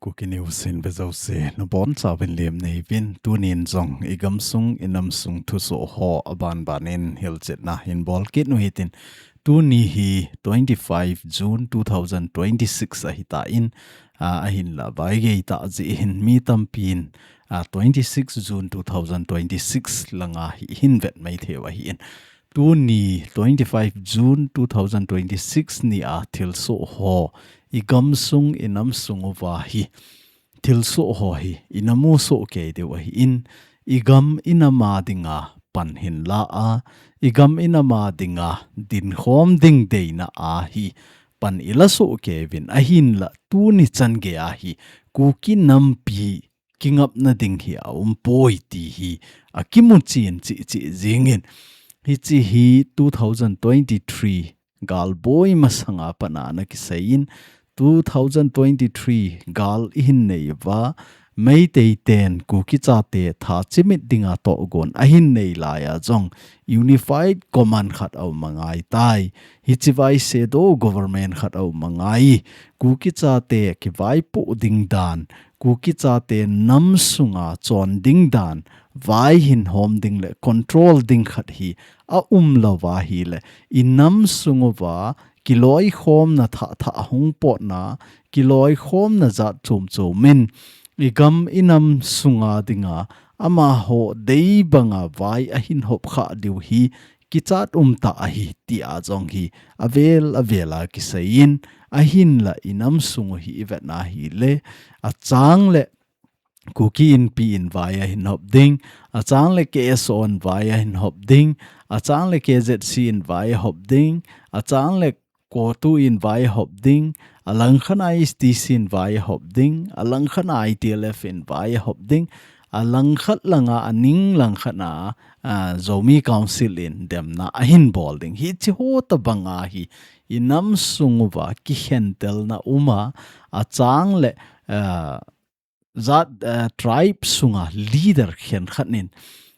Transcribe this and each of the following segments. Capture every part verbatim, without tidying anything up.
Kuki News in vejouse nabonchauvin lemna hiuvin, tunin jong igamsung inamsung thusoh ho abanbanin hilchetna hinbol kit u hitin, tuni hi twenty-five June two thousand twenty-six ahitan, a, ahinla vaigei tah jeh hin mi tampin, a, twenty-six June two thousand twenty-six langa hi hinvet maithei u ahin. Tuni twenty-five June two thousand twenty-six nia thilsoh ho, igamsung inamsung uva hi, thilsoh ho hi inamu soh kei diu ahin, igam inam a dinga pan hinla a, igam inam a dinga dinkhom ding deina a hi pan ila soh kei uvin, ahinla tuni chan gei a hi Kuki nampi kingapna ding hi aumpoi ti hi akimu chen cheh cheh jingin, hiche hi two thousand twenty-three galboi masanga pat a ana kiseiyin, two thousand twenty-three gal ihin nei uva, Meitei ten Kuki chate tha chimit dinga tohgon ahin nei laiya jong Unified Command khat aum angaitai. Hiche vai shadow government khat aum angai. Kuki chate kivaipoh ding dan, Kuki chate nam sunga chon ding dan, vai hinhom ding le control ding khat hi aum louva ahile, inam sung uva kiloikhomna thah thah hung potna, kiloikhomna jat chom chom in, igam inam sunga dinga amaho dei banga vai ahin hop khah diu hi kichat umtah ahi tia jong hi avel avel a kiseiyin, ahinla inam sung u hi ivetna ahile, achang le Kuki Inpi in vai ahin hop ding, achang le K S O in vai ahin hop ding, achang le K Z C in vai ahop ding, achang le CoTU in vai ahop ding, alangkhat a S T C in vai ahop ding, alangkhat a I T L F in vai ahop ding, alangkhat langa aning langkhat a, a, Zomi Council in demna ahin bol ding. Hiche ho tobanga hi inam sung uva kikhentelna uma, achang le, a, jat, eh, tribe sunga leader khenkhat in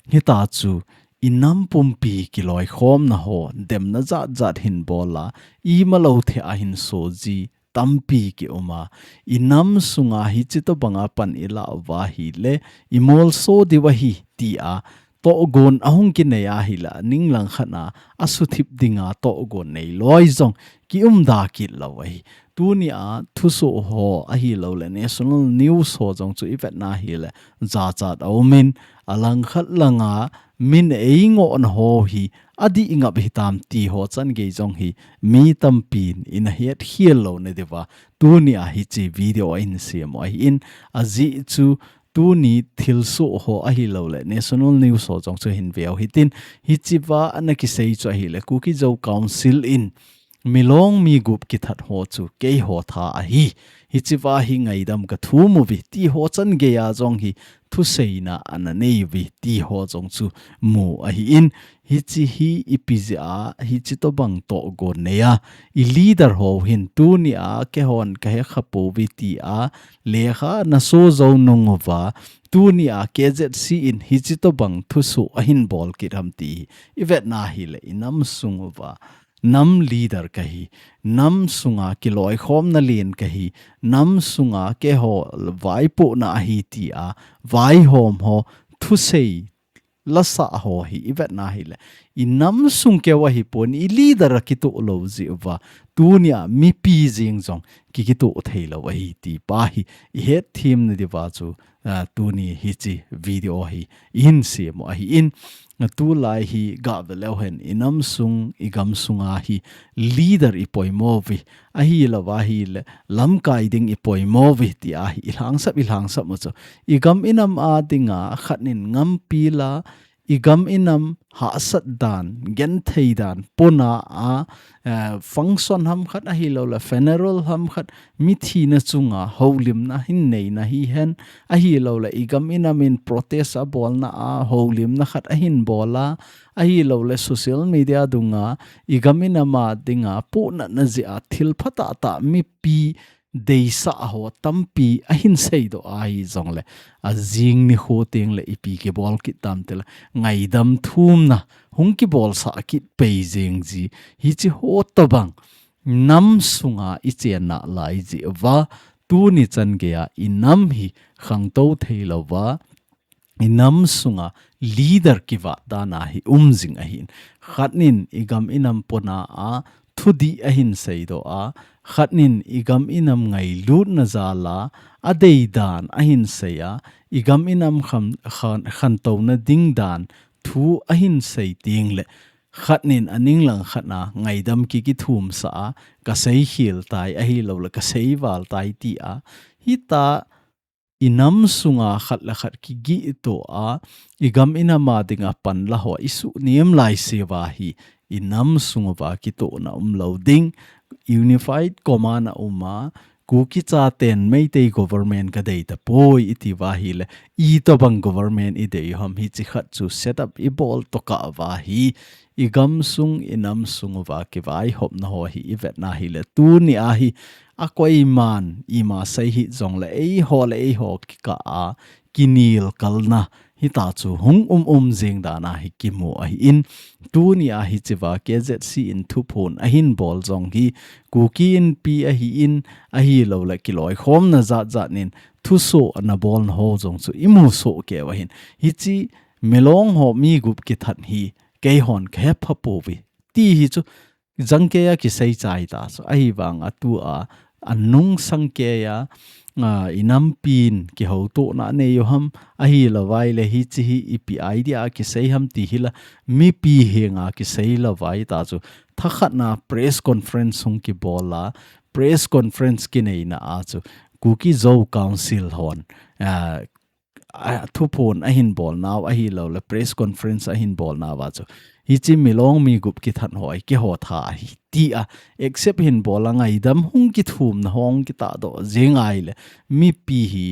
hitachu inam pumpi kiloikhomna ho demna jat jat hinbol a, imalou thei a hinso ji tampi kium a, inam sunga hiche tobanga pan ilah uva ahile imolso diu ahi tia tohgon ahung kinei ahile, aning langkhat a asuthip dinga tohgon neiloi jong kium da kit lou ahi. Tunia thusoh ho ahilouleh national news ho jong chu ivetna ahile jachat aumin, alangkhat langa min eingohna ho hi adih ngap hitam ti ho chan gei jong hi mi tampin ina hetkhel louna diuva tunia hiche video ahin sem u ahin, ajeh chu tuni thilsoh ho ahilouleh national news ho jong chu hin veu hitin, hichea ana kisei chu ahile Kuki Zo Council in Milong mi gup kithat ho chu keiho tha ahi, hichea hi ngaidam kathum uve ti ho chan geiya jong hi thuseina ana nei uve ti ho jong chu mu ahin, hiche hi ipi jeh a hiche tobang tohgon neiya i leader ho hin tunia keihon kahe khapouve tia lekha naso jou nung uva, tunia K Z C in hiche tobang thusoh ahin bol kit ham ti ivetna ahile inam sung uva nam leader kahi, nam sunga kiloikhomna len kahi, nam sunga keiho vaipohna ahi tia vaihom ho thusei lasah ho hi ivetna ahile inam sung keu ahipon i leader a kitoh lou jeh uva tunia mipi jeng jong ki, kitoh theilou ahi ti pa hi ihet themna diuva chu, a, tuni hiche video hi ihin sem u ahin, tulai hi gave leu hen inam sung igam sunga hi leader ipoimo uve, ahilouva ahile lamkai ding ipoimo uve tia hi ilhangsap ilhangsap u chu igam inam a dinga khat in ngampi la, igam inam hahsat dan, genthei dan pona a, eh, function ham khat ahilouleh funeral ham khat, mithina chunga houlimna hin neina hihen, ahilouleh igam inam in protest abolna a houlimna khat ahin bol a, ahilouleh social media dunga igam inam a dinga pohnatna jeh a thil phatah tah mipi deisah ho tampi ahin seidoh ahi jongle, ajing nikho tengle ipi kibol kit tam tile, ngaidam thumna hung kibolsah kit pei jeng ji, hiche ho tobang nam sunga ichenna lai jeh uva, tuni chan geiya i nam hi khangtou thei louva, i nam sunga leader kivat dan a hi um jing ahin. Khat nin i gam i nam pona a thudih ahin seidoh a, khat nin i gam i nam ngailutna jal a, a deidan ahin sei a, i gam i nam kham-, khan-, khantouna ding dan thu ahin sei teng le, khat nin a ning lang khat na ngaidam ki kithumsah a, ka seikhel tai, ahilouleh ka seival tai ti a, hita i nam sunga khat le khat kigihto a, i gam i nam a dinga panla ho i suhnem laiseuva hi, i nam sunguva kitohna umlou ding, unified command a um a, Kuki chaten Meitei government ka dei tapoi i tiuva ahile, itobang government i dei u ham, hichi khat chu set up i bol tokah uva hi, i gamsung, i namsung uva kivaihopna ho hi i vetna ahile, tuni a hi, a koiman, ima sei hih jongle, eiho le eiho kikah a, kinelkalna, hita chu hung um um jing dan a hi kimu ahin, tuni a hichiva K Z C in thuphon ahin bol jong hi, Kuki Inpi ahin, ahilouleh kiloikhomna jat jat nin thusoh ana bolna ho jong chu i musoh kei u ahin. Hichi Milong ho mi gup kithat hi keihon ka hepha pouve ti hi chu jangkeiya kisei chai ta chu. Ahivanga tua a nungsang keiya, a, i nampin kihoutohna nei u ham, ahilouva ahile hichi hi ipi idea a kisei ham ti hi la, mipi henga kisei louva ahita chu. Thakhatna press conference hung kibol a, press conference kineina a chu Kuki Zo Council hon, a, a, thuphon ahin bolnau ahilouleh press conference ahin bolnau a chu, hichi Milong mi gup kithat ho hi keiho tha ahi ti a, except hin bol a ngaidam hung kithumna hung kitahdoh jing ahile, mipi hi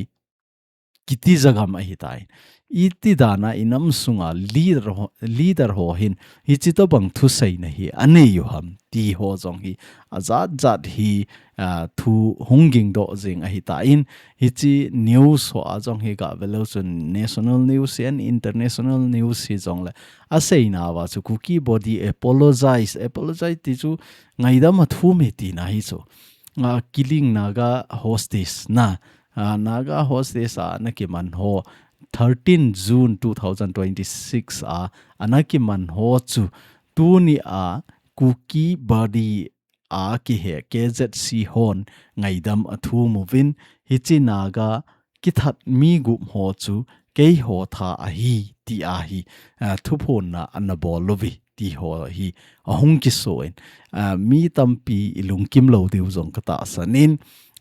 kiti jagam ahitai. Iti dan a i namsunga leader ho, leader ho hin hichi tobang thuseina hi anei u ham ti ho jong hi ajat jat hi, a, thu hung gingdoh jing ahitan, hichi news ho a jong hi gave leu chun national news and international news hi jongle aseinauva chu Kuki body apologize, apologize ti chu ngaidam athum e tina hi chu. A, killing Naga hostage na, a, Naga hostage a ana kiman ho, thirteen June two thousand twenty-six a ana kiman ho chu tuni a Kuki body a kihe K Z C hon ngaidam athum uvin, hichi Naga kithat mi gup ho chu keiho tha ahi ti a hi, a, thuphonna ana bol uve ti ho hi ahung kisoh in, a, mi tampi i lungkim lou diu jong ka tahsan in,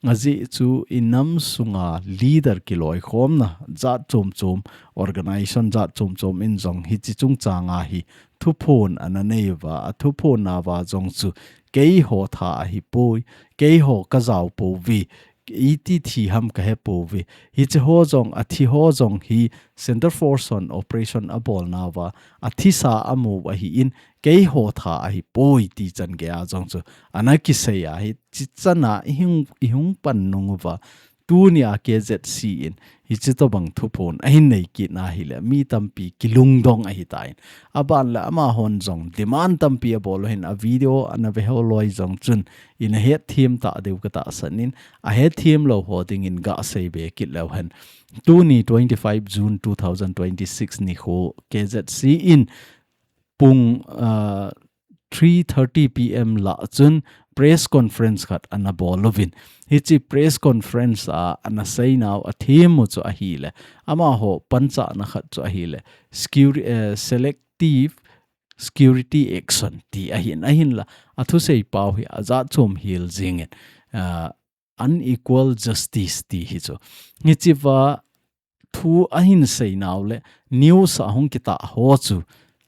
ajeh chu i namsunga leader kiloikhomna jat chom chom, organization jat chom chom in jong hichi chungchang a hi thuphon ana nei uva, a thuphonnauva jong chu keiho tha ahipoi, keiho ka jao pouve, iti thi ham ka hepouve. Hichi ho jong, athi ho jong hi Centre Force hon operation abolnauva, athisa amu u ahin, keiho tha ahipoi ti chan geiya jong chu ana kisei a, hichi chan a i hung, i hung pan nung uva, tuni a K Z C in hichi tobang thuphon ahin nei kitna ahile, mi tampi kilungdong ahitan. Aban le amahon jong demand tampi abol u ahin, a video ana ve ho loi jong chun ina hetthem ta diu ka tahsan in, ahetthem lou ho dingin gasei be kit leu hen. Tuni twenty-five June two thousand twenty-six nikho K Z C in pung, ah, three thirty P M lah chun press conference khat ana bol uvin. Hichi press conference a ana seinau athem u chu ahile, amaho panchahna khat chu ahile, securi-, eh, selective security action ti ahin, ahinla, athusei pau hi ajat chom hel jingin, ah, unequal justice ti hi chu. Hichiva thu ahin seinau le news a hung kitah ho chu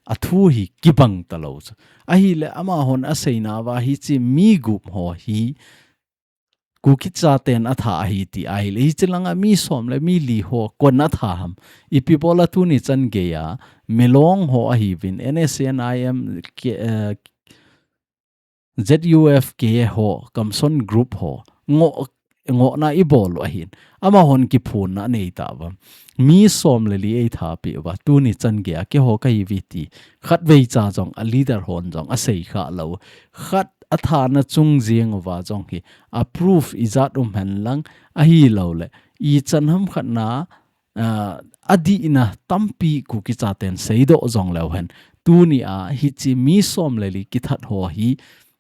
athu hi kibang talou chu. Ahile amahon aseinauva hichi mi gup ho hi Kuki chaten atha ahi ti ahile, hichi langa mi som le mi li ho koin atha ham? Ipi bola tuni chan geiya Milong ho ahiuvin, N S C N I M, K-, eh, Z U F K ho, Kamson Group ho, ngoh, ngohna i bol u ahin. Amahon kiphonna anei tauva. Mi som le li eitha peh uva, tuni chan geiya keiho kahiuve ti khatvei cha jong a leader hon jong asei kha lou. Khat athana chung jeng uva jong hi, a proof ijat um hen lang, ahilouleh ichan ham khat na, ah, adihna tampi Kuki chaten seidoh jong leu hen. Tuni a hiche mi som le li kithat ho hi,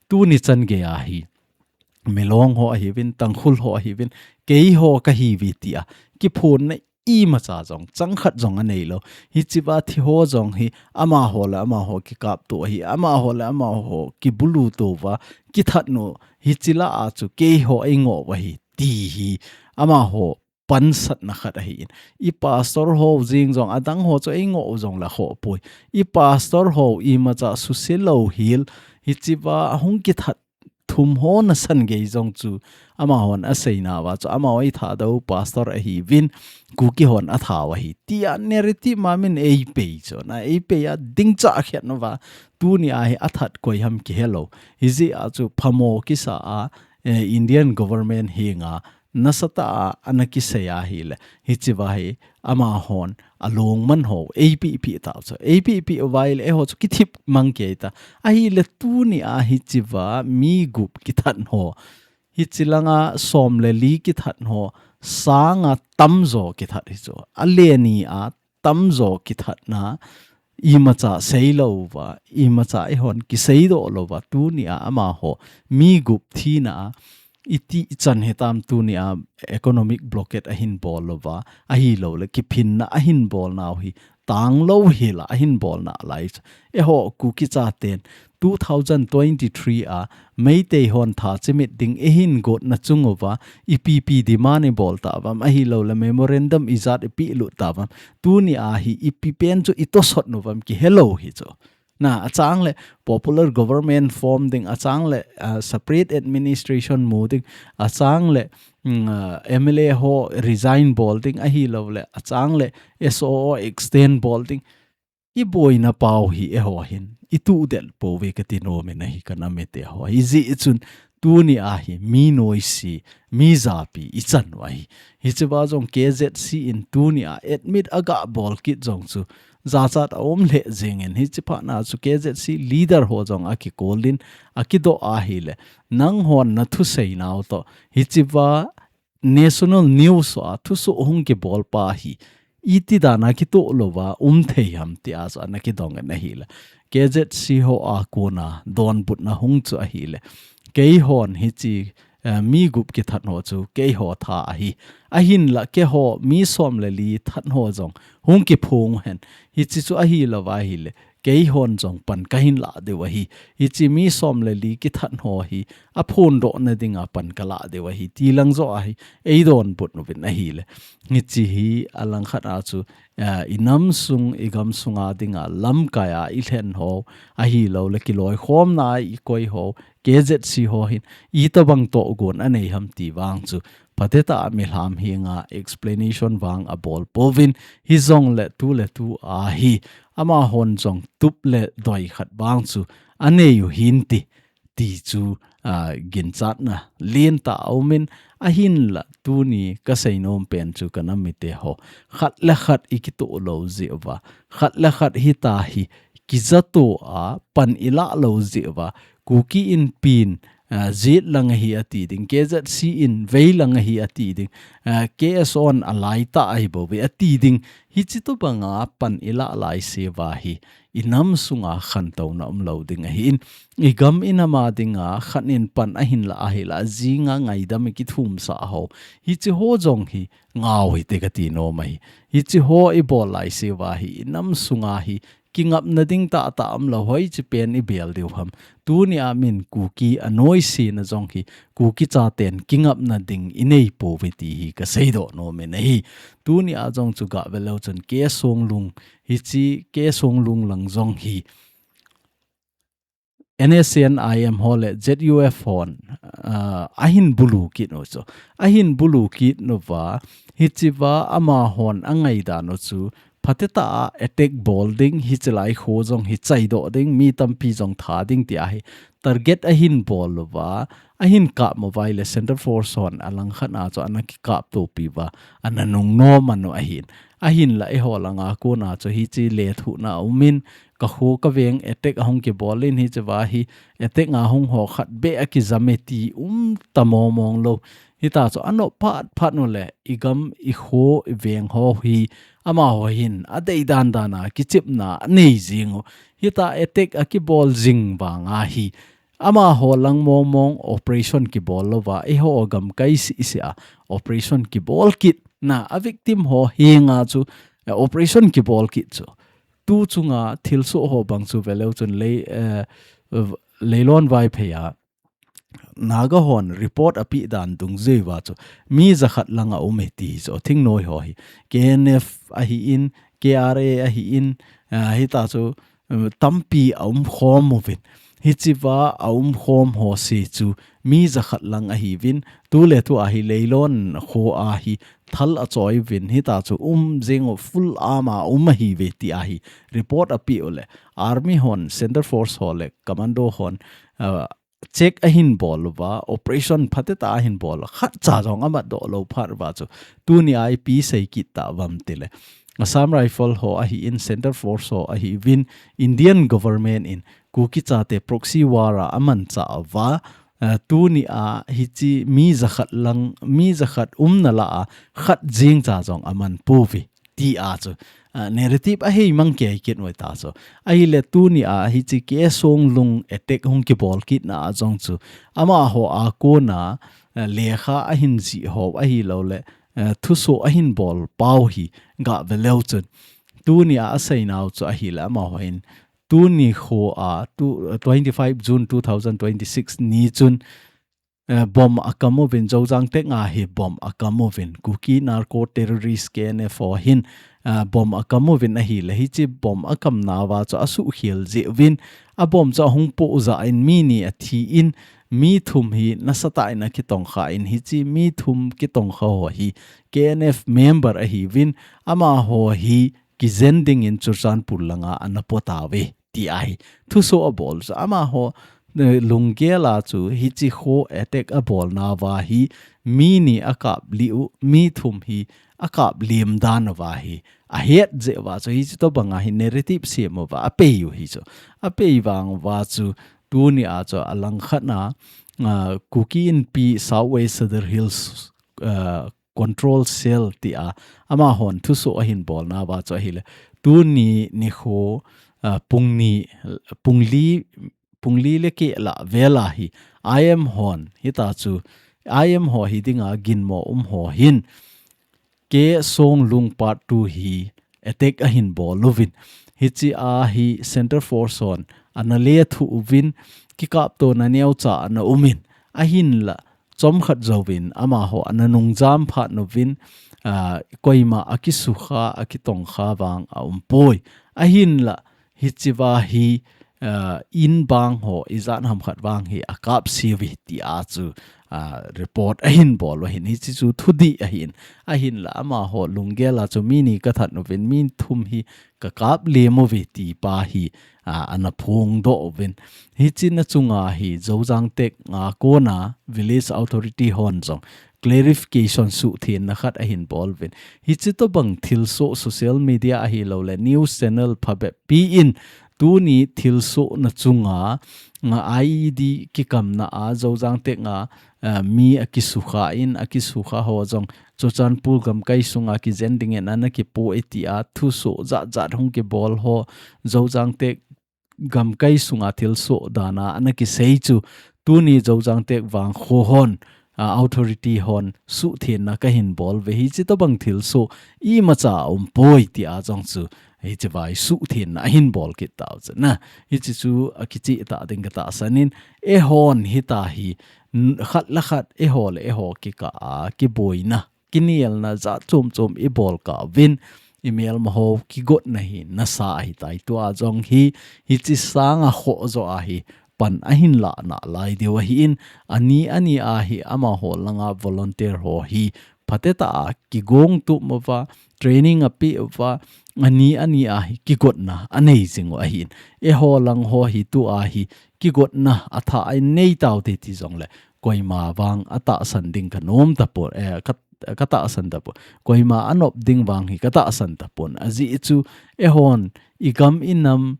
tuni chan gei a hi, Milong ho ahiuvin, Tangkhul ho ahiuvin, keiho kahiuve tia kiphonna imacha jong, chang khat jong anei lou. Hichea thi ho jong hi, amaho le amaho kikapto ahi, amaho le amaho kibulu touva, kithat u, hiche lah a chu keiho eingoh u ahi, ti hi, amaho pansatna khat ahin. I pastor ho jeng jong, adang ho chu eingoh u jong le khoh poi. I pastor ho imacha suse lou hel, hichea hung kithat thum ho nasan gei jong chu amahon aseinauva chu, amaho eithadou pastor ahiuvin, Kuki hon athau ahi, tia narrative ma min eipei chu, na eipei a dingcha khet nauva, tuni a hi athat koi ham kihelou. Hijeh a chu phamo kisa a, eh, Indian government henga nasatah a ana kisei ahile, hichea hi amahon alungman ho eipehpeh tauve chu. Eipehpeh uva ahile eiho chu kithip mang kei ta. Ahile tuni a hichea mi gup kithat ho, hiche langa som le li kithat ho, sanga tamjo kithat hi chu, aleni a tamjo kithatna, imacha seilouva, imacha eihon kiseidoh louva, tuni a amaho mi gup thina a, iti ichan hitam, tuni a economic blockade ahin bol louva, ahilouleh kiphinna ahin bolnau hi, tanglou hel a ahin bol nalai. Eiho Kuki chaten two thousand twenty-three a Meitei hon tha chimit ding eihin gotna chung uva, ipi ipi demand ibol tauvam, ahilouleh memorandum ijat ipehlut tauvam, tuni a hi ipi pen chu itosot nauvam kihelou hi chu. Na, achang le popular government form ding, achang le, ah, separate administration mu ding, achang le, mm, ah, M L A ho resign bol ding, ahilouleh achang le S O O extend bol ding. Iboina pau hi eiho hin ituhdel pouve kati nom in ahi, ka nam mite ho. Hijeh chun tuni a hi mi noise, mi japi ichan u ahi. Hichea jong K Z C in tuni a admit agabol kit jong chu jachat aum lheh jengin, hiche phatna chu K Z C leader ho jong akikol in, akidoh ahile, nanghon nathusei nau toh, hichea national news a thusoh hung kibol pa hi iti dan a kitoh louva um thei ham tia chu ana kidong in ahile, K Z C ho a kona donbutna hung chu ahile, keihon hiche, eh, mi gup kithat ho chu keiho tha ahi. Ahinla keiho mi som le li that ho jong hung kiphong hen. Hiche chu ahilouva ahile, keihon jong pan kahin lah diu ahi. Hiche mi som le li kithat ho hi aphondohna dinga pan kalah diu ahi, ti lang joh a hi eidonbut uvin ahile. Hiche hi alangkhat a chu, eh, inam sung, igam sunga dinga lamkai a ilhen ho, ahilouleh kiloikhomna a ikoi ho, K Z C ho hin itobang tohgon anei ham ti vang chu phatetah a milham henga explanation vang abol pouvin, hijongle tu le tu a hi amahon jong tup le doi khat vang chu anei u hinte, ti chu, ah, ginchatna lentah aumin, ahinla tuni kasei nom pen chu ka nam mite ho, khat le khat ikitoh lou jeh uva, khat le khat hitia hi kijatoh a pan ilah lou jeh uva, Kuki Inpi in, ah, jet lang ahi ati ding, K Z C in vei lang ahi ati ding, ah, K S O in alaitah ahi bouve ati ding, hiche tobanga pan ilah laiseuva hi inam sunga khantouna umlou ding ahin, igam inam a dinga khat in pan ahin lah ahile, ajinga ngaidam ikithumsah ho, hiche ho jong hi ngau hite kati nom ahi. Hiche ho ibol laiseuva hi inam sunga hi kingapna ding tahtah umlou, hoiche pen ibel diu ham. Tuni a min Kuki anoisena jong hi Kuki chaten kingapna ding inei pouve ti hi kaseidoh nom in ahi. Tuni a jong chu gah veleu chun K Songlung, hiche K Songlung lang jong hi N S C N I M ho le Z U F hon, ah, ahin bulu kit u chu. Ahin bulu kit uva, hichea amahon angaidan u chu phatetah a attack bol ding, hichelai kho jong hi chaidoh ding, mi tampi jong tha ding tia hi target ahin bol uva, ahin kap uva ahile Central Force hon alangkhat a chu ana kikaptopi uva, ana nungnom man u ahin. Ahinla eiho langa kona chu hiche lethuhna aumin, kakho kaveng attack ahung kibol in hichea hi attack a hung ho khat beh akijam e ti umta mong mong lou. Hita chu anop phat phat uleh igam ikho iveng ho hi amaho hin adei dan dan a kichepna anei jing u. Hita attack akibol jing vanga hi amaho lang mong mong operation kibol louva, eiho gamkai seh seh a operation kibol kitna a victim ho henga chu, eh, operation kibol kit chu. Tu chunga thilsoh ho bang chu veleu chun lei, eh, v-, Leilon Vaiphei a Naga hon report apeh dan dungjuiva chu mi jakhat lang aum e ti chu thingnoi ho hi K N F ahin, K R A ahin, ah, hita chu, um, tampi aumkhom uvin. Hichea aumkhom ho seh chu mi jakhat lang ahiuvin, tuletu a hi Leilon kho a hi thal achoi uvin, hita chu um jing u full arm a um ahiuve ti ahi report apeh uleh. Army hon, Centre Force ho le Commando hon, uh, check ahin bol uva, operation phatecha ahin bol, khatcha jong amat doh lou phat uva chu. Tunia ipi sei kit tauvam tileh, Assam Rifle ho ahin, Centre Force ho ahiuvin, Indian government in Kuki chate proxy war a amanchah uva, eh, tunia hiche mi jakhat lang, mi jakhat umna lah a khat jengcha jong aman pouve ti a chu, ah, narrative ahei mang kei kit uve ta chu. Ahileh tunia hiche K Songlung attack hung kibol kitna a jong chu amaho a kona, ah, lekha ahin jih ho ahilouleh, ah, thusoh ahin bol pau hi gaveleu chun. Tunia aseinau chu ahileh amaho hin tuni kho a tu, twenty-five June two thousand twenty-six ni chun, eh, bomb akam uvin, Zojang Teknga hi bomb akam uvin, Kuki narco terrorist K N F ho hin, eh, bomb akam uvin ahileh hiche bomb akamnauva chu asuhkhel jeh uvin, a bomb chu ahung poh jeh in mi ni athi in, mi thum hi nasatah in akitongkha in, hiche mi thum kitongkha ho hi K N F member ahiuvin, amaho hi kijen dingin Churachandpur langa ana potauve ti ahi. Thusoh abol chu amaho, eh, lunggel a chu hiche kho attack abolnauva hi mi ni akaplih u, mi thum hi akaplih dan uva hi ahet jeh uva chu hiche tobanga hi narrative sem uva apei u hi chu. Apei vang uva chu tunia chu alangkhat a, ah, Kuki Inpi South West Sadar Hills, ah, Control Cell tia amahon thusoh ahin bolnauva chu ahileh. Tuni nikho, ah, pung ni, pung li, pung li le keh lah vel a hi I M hon, hita chu I M ho hi dinga ginmo um ho hin K Songlung part two hi attack ahin bol uvin. Hichea hi Centre Force hon ana lethuh uvin, kikaptona neocha ana umin. Ahinla chomkhat jouvin amaho ana nungjam phat uvin, ah, koima akisukha, akitongkha vang aumpoi. Ahinla hichea hi, ah, in bang ho ijat ham khat vang hi akapse uve tia chu, ah, report ahin bol u ahin, hiche chu thudih ahin. Ahinla amaho lunggel a chu mi ni kathat uvin, mi thum hi kakap lem uve ti pa hi, ah, ana phongdoh uvin. Hiche na chunga hi Zojang Teknga kona village authority hon jong clarification suhthenna khat ahin bol uvin. Hiche tobang thilsoh social media ahilouleh news channel phabep pi in tuni thilsohna chunga, nga I E D kikamna a Zojang Teknga, ah, mi akisukha in, akisukha ho jong Churachandpur gamkai sunga kijen dingin ana kipoh e tia thusoh jat jat hung kibol ho, Zojang Tek gamkai sunga thilsoh dan a ana kisei chu tuni Zojang Tek vangkho hon, ah, authority hon suhthenna kahin bol uve, hiche tobang thilsoh imacha aumpoi tia jong chu hichea hi suhthenna ahin bol kit tau chu na. Hiche chu akicheh tah ding katahsan in, eihon hita hi, n-, khat le khat eiho le eiho kikah a kiboina, kinelna jat chom chom ibol kah uvin, imelma ho kigotna hi nasa ahitai. Tua jong hi, hiche sanga khoh jo a hi pan ahin lah nalai diu ahin, ani ani a hi amaho langa volunteer ho hi phatecha a kigong tup uva, training apeh uva, ani ani a hi kigotna anei jing u ahin. Eiho lang ho hi tua hi kigotna athah a inei taute ti jongleh koima vang atahsan ding kanom tapon, eh, ka katahsan tapon. Koima anop ding vang hi katahsan tapon. Ajeh chu eihon igam inam,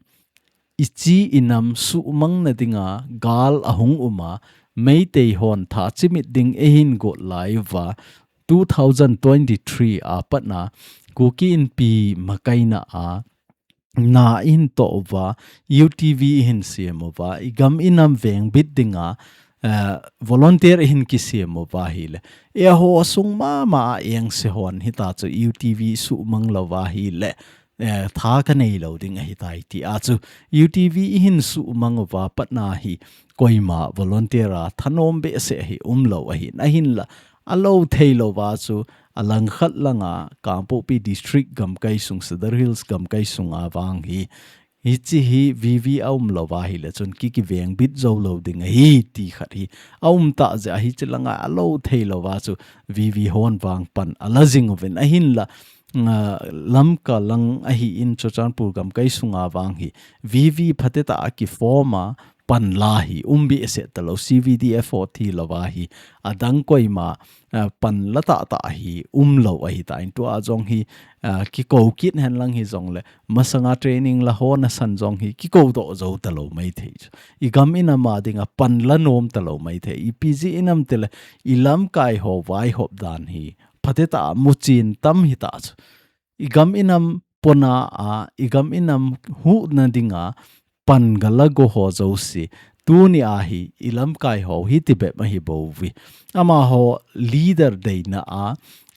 ichi inam suhmang nadinga gal ahung uma, Meitei hon thachimit ding eihin got lai uva, two thousand twenty-three apatna Kuki Inpi makaina a na ihin toh uva, U T V ihin sem uva, igam inam vengbit dinga, eh, volunteer ihin kisem uva ahile, eiho sung mama a engse hon hitachu U T V suhmang louva ahile, eh, tha kanei lou ding ahitai tia chu U T V ihin suhmang uva patna hi koima volunteer a thanom behseh hi umlou ahin, ahinla alou thei louva chu alangkhat langa Kangpokpi District gamkai sung, Sadar Hills gamkai sunga vang hi, hichi hi V V aum louva ahile chun ki, kivengbit jou lou ding ahi ti khat hi aum tah jeh a hichi langa alou thei louva chu V V hon vang pan ala jing uvin ahinla, ah, Lamka lang ahin Churachandpur gamkai sunga vang hi V V phatetah a kiform a panla hi um behseh talou, C V D F ho thi louva hi adang koima, ah, panla tahtah hi umlou ahitan tua jong hi, ah, kikou kit henlang hijongle masanga training la ho nasan jong hi kikou doh jou talou maithei chu. Igam inam a dinga panla nom talou maithei. Ipi jeh inam tile ilamkai ho vaihop dan hi phatetah a muchen tam hitah chu. Igam inam pona a, igam inam huhna dinga pan galago ho jouse tuni a hi ilamkai ho hi tibep ahi bouve. Amaho leader deina a,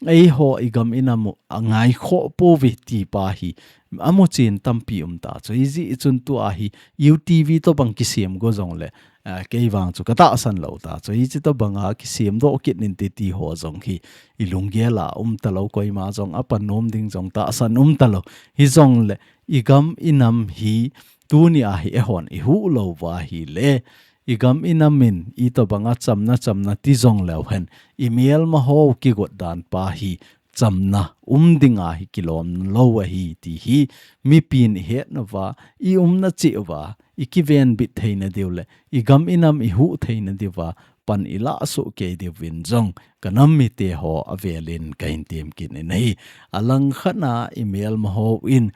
eiho igam inam u angaikhoh pouve ti pa hi amuchen tampi umta chu. Hijeh chun tua hi U T V tobang kisem go jongle, ah, kei vang chu katahsan lou ta chu. Hichi tobanga kisem doh kit inte ti ho jong hi ilunggel a um talou, koima jong apan nom ding jong tahsan um talou. Hijongle igam inam hi tuni a hi eihon ihuh louva ahile, igam inam in itobanga chamna chamna ti jongleu hen, imelma ho kigot dan pa hi chamna um dinga hi kilom lou ahi ti hi mipin ihet nauva, iumna cheh uva ikivenbit theina diu le igam inam ihuh theina diuva pan ilah soh kei diuvin jong kanam mite ho avelin kahin tem kit in ahi. Alangkhat a imelma hon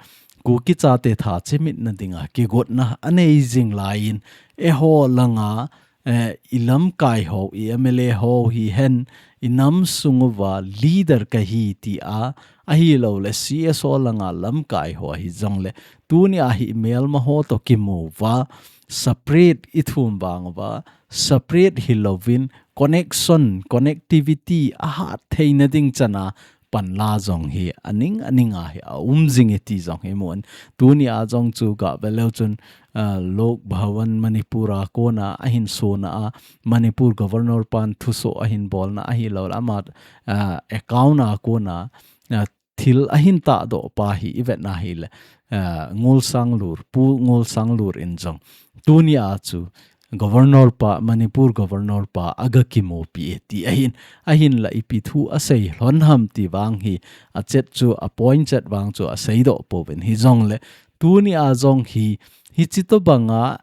Kuki chate thachimitna dinga kigotna anei jing laiyin, eiho langa, eh, ilamkai ho, i M L A ho hihen, inam sung uva leader kahi tia, ahilouleh C S O langa lamkai ho hijongle, tuni a hi imelma ho toh kimu uva, separate ithum vang uva, separate hilouvin, connection, connectivity ahat theina ding chana panla jong hi aning aning a hi aum jing e ti jong hi mun. Tuni a jong chu gaveleu chun, ah, Lok Bhavan Manipur a kona ahin sona a, Manipur Governor pan thusoh ahin bolna ahilouleh ama, ah, account a kona, ah, thil ahin tahdoh pa hi ivetna hile, ah, Ngulsanglur, Pu Ngulsanglur in jong tuni a chu Governor pa, Manipur Governor pa aga kimupi e ti ahin, ahinla ipi thu asei lhon ham ti vang hi achet chu, a point chet vang chu aseidoh pouvin, hijongle tuni a jong hi, hichi tobanga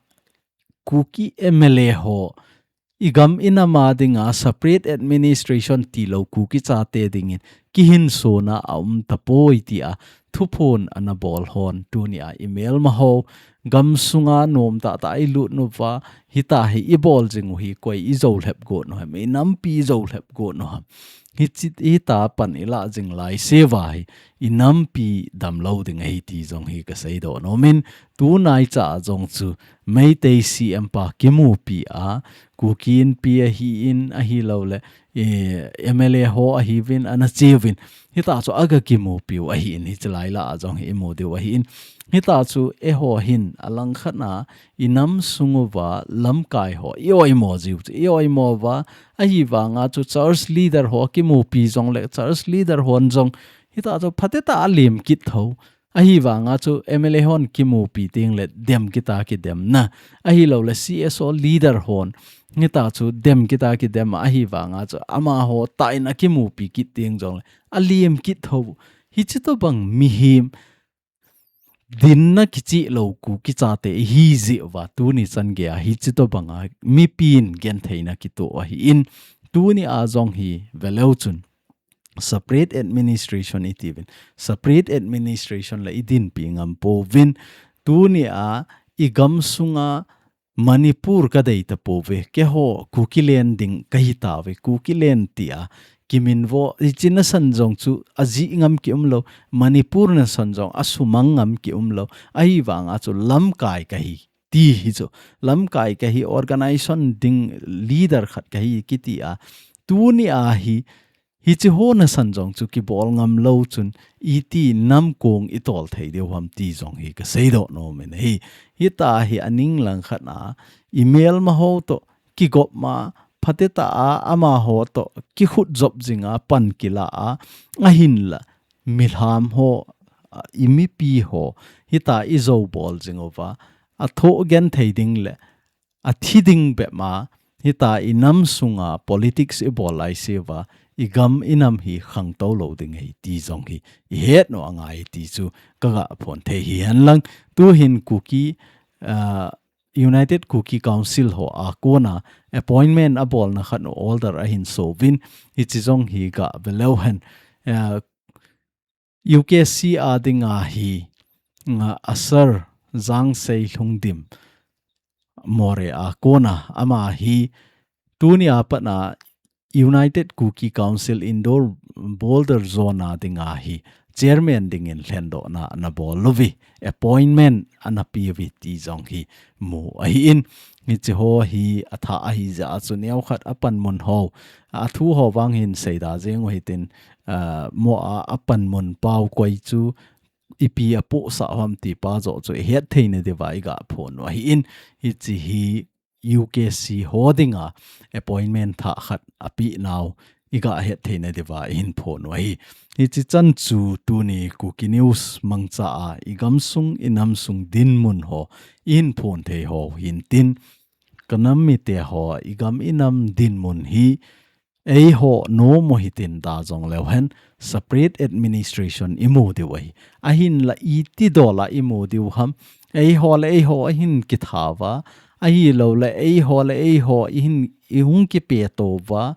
Kuki M L A ho igam inam a dinga separate administration tilou Kuki chate dingin kihinsona aum tapoi tia thuphon ana bol hon, tuni a imelma ho, gamsunga nom tahtah a ilut nauva, hitia hi ibol jing u hi koi ijoulhep got u ham, inampi ijoulhep got u ham. Hichi, hitia pan ilah jing laiseuva hi inampi damlou ding ahi ti jong hi kaseidoh nomin, tunaicha jong chu Meitei C M pa kimupi a, Kuki Inpi ahin, ahilouleh, eh, M L A ho ahiuvin, ana cheuvin, hitia chu aga kimupiu ahin, hichi laila a jong hi imu diu ahin. Hitia chu eiho hin alangkhat a inam sung uva lamkai ho ioimo jiu chu, ioimo uva, ahivanga chu church leader ho kimupi jongle church leader hon jong hitia chu phatecha a lem kit thou. Ahivanga chu M L A hon kimupi tengle dem kita kidemna, ahilouleh C S O leader hon hitia chu dem kita kidem, ahivanga chu amaho tah in akimupi kit teng jongle alem kit thou. Hichi tobang mihem dinna kichehlou Kuki chate ihi jeh uva tuni chan geiya hichi tobanga mipin gentheina kitoh ahin, tuni a jong hi veleu chun separate administration itiuvin, separate administration la idinpi ngam pouvin, tunia igam sunga Manipur kadei tapouve, keiho Kuki len ding kahitauve, Kuki len tia kiminvo, hiche nasan jong chu ajih ngam kiumlou, Manipur nasan jong asumang ngam kiumlou, ahivanga chu lamkai kahi, ti hi chu, lamkai kahi, organization ding leader khat kahi kitia, tunia hi, hiche ho nasan jong chu kibol ngam lou chun, iti namkong itol thei diu ham ti jong hi kaseidoh nom in ahi. Hitia hi aning langkhat a, imelma ho toh kigop ma, phatecha a amaho toh kikhut jop jinga pan kila a, ahinla milham ho, a, imipi ho, hitia ijou bol jing uva, athoh genthei ding le athi ding bep ma, hitia inam sunga politics ibol laiseuva, igam inam hi khangtou lou ding ahi ti jong hi ihet u angai ti chu kaga phon thei hihen lang. Tuhin Kuki, ah, United Kuki Council ho a kona appointment abolna khat u order ahin souvin, hiche jong hi gave leu hen, ah, U K C a dinga hi, nga, a Sir Jangsei Lhungdim, Moreh a kona, ama hi tunia pat a United Kuki Council Indore Border Zone a dinga hi chairman dingin lhendohna ana bol uve, appointment ana pe uve ti jong hi mu ahin, hiche ho hi athah ahi jeh a chu neokhat apanmun ho, athu ho vang hin seida jeng u hitin, ah, mo a, apanmun pao koi chu ipi apohsah ham ti pa joh chu ihet theina diuva iga phon u ahin, hiche hi U K C ho dinga appointment thah khat apeh nau iga het theina diuva ihin phon u ahi. Hiche chan chu tuni Kuki News mangcha a igam sung inam sung dinmun ho ihin phon thei ho hintin, kanam mite ho igam inam dinmun hi eiho nom u hitin da jong leu hen, separate administration imu diu ahi. Ahinla iti dol a imu diu ham, eiho le eiho ahin kithauva, ahilouleh eiho le eiho ihin, ihung kipeto uva,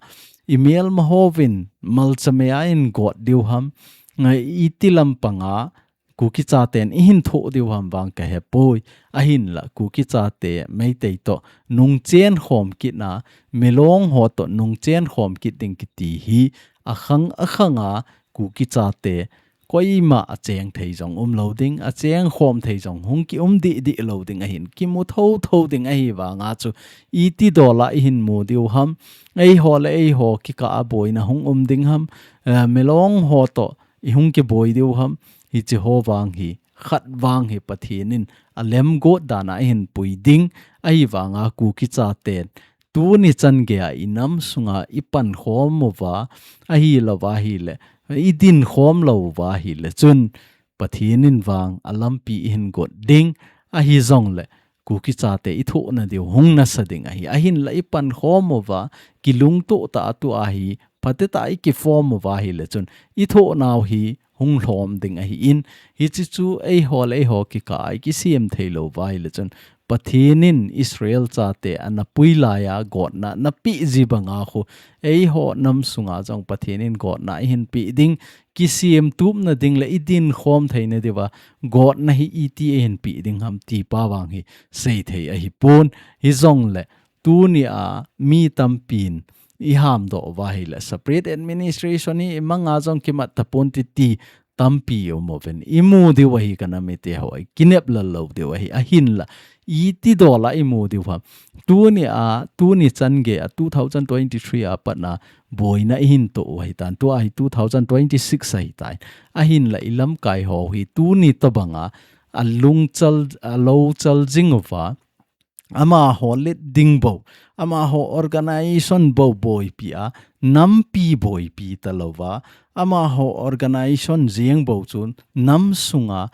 imelma hovin malcha mei a ihin got diu ham, ngai iti lampanga Kuki chaten ihin thoh diu ham vang kahepoi. Ahinla Kuki chate Meitei toh nungchen khom kitna, Milong ho toh nungchen khom kit ding kiti hi akhang akhanga Kuki chate koima acheng thei jong umlou ding, acheng khom thei jong hung kium dih dih lou ding ahin, kimu thotho ding ahivanga chu iti dol a ihin mu diu ham, eiho le eiho kikah a boina hung um ding ham, eh, Milong ho toh ihung kiboi diu ham, hiche ho vang hi, khat vang hi Pathen in alemgot dan a ihin pui ding, ahivanga Kuki chaten tuni chan geiya inam sunga ipankhom uva, ahilouva ahile, idinkhom lou uva ahile chun, Pathen in vang alampi ihin got ding, ahijongle, Kuki chate ithohna diu hung nasa ding ahi. Ahinla ipankhom uva, kilungtoh tah a tua hi, phatecha a ikiform uva ahile chun, ithohnau hi hung lhom ding ahin, hiche chu eiho le eiho kikah a ikisem theilouva ahile chun, Pathen in Israel chate ana pui laiya gotna napeh ji banga khu, eiho nam sunga jong Pathen in gotna ihin peh ding, kisem tupna ding le idinkhom theina diuva gotna hi iti ihin peh ding ham ti pa vang hi seithei ahipon. Hijongle tunia mi tampin ihamdoh uva ahile, separate administration hi imanga jong kimat tapon titi tampi um uvin. Imu diu ahi kanam mite ho, ikinep lal lou diu ahi, ahinla iti dol a imu diu ham. Tunia, tuni chan geiya two thousand twenty-three a pat a boina ihin toh u ahitan, tua hi two thousand twenty-six ahitan. Ahinla ilamkai ho hi tuni tobanga alungchal, alouchal jing uva, amaho let ding bou, amaho organization bou boipi a, nampi boipi talouva, amaho organization jeng bou chun nam sunga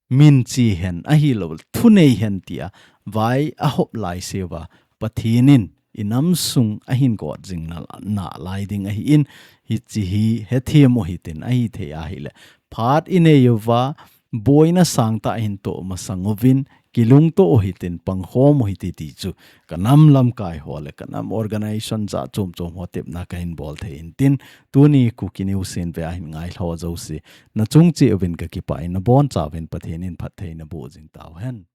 minche hen, ahilouleh thunei hen tia vai ahop laiseuva, Pathen in inam sung ahin got jing na, nalai ding ahin, hiche hi hethem u hitin, ahithei ahile, phat inei uva, boina sangtah ihin toh masang uvin, kilungto u hitin, pangkhom u hite ti chu, ka nam lamkai ho le, ka nam organization jat chom chom ho tepna kahin bol thei in tin, tuni Kuki News in ve ahin ngailhah jouse, na chung cheh uvin ka kipah in, na boncha uvin Pathen in phattheina boh jing tauhen.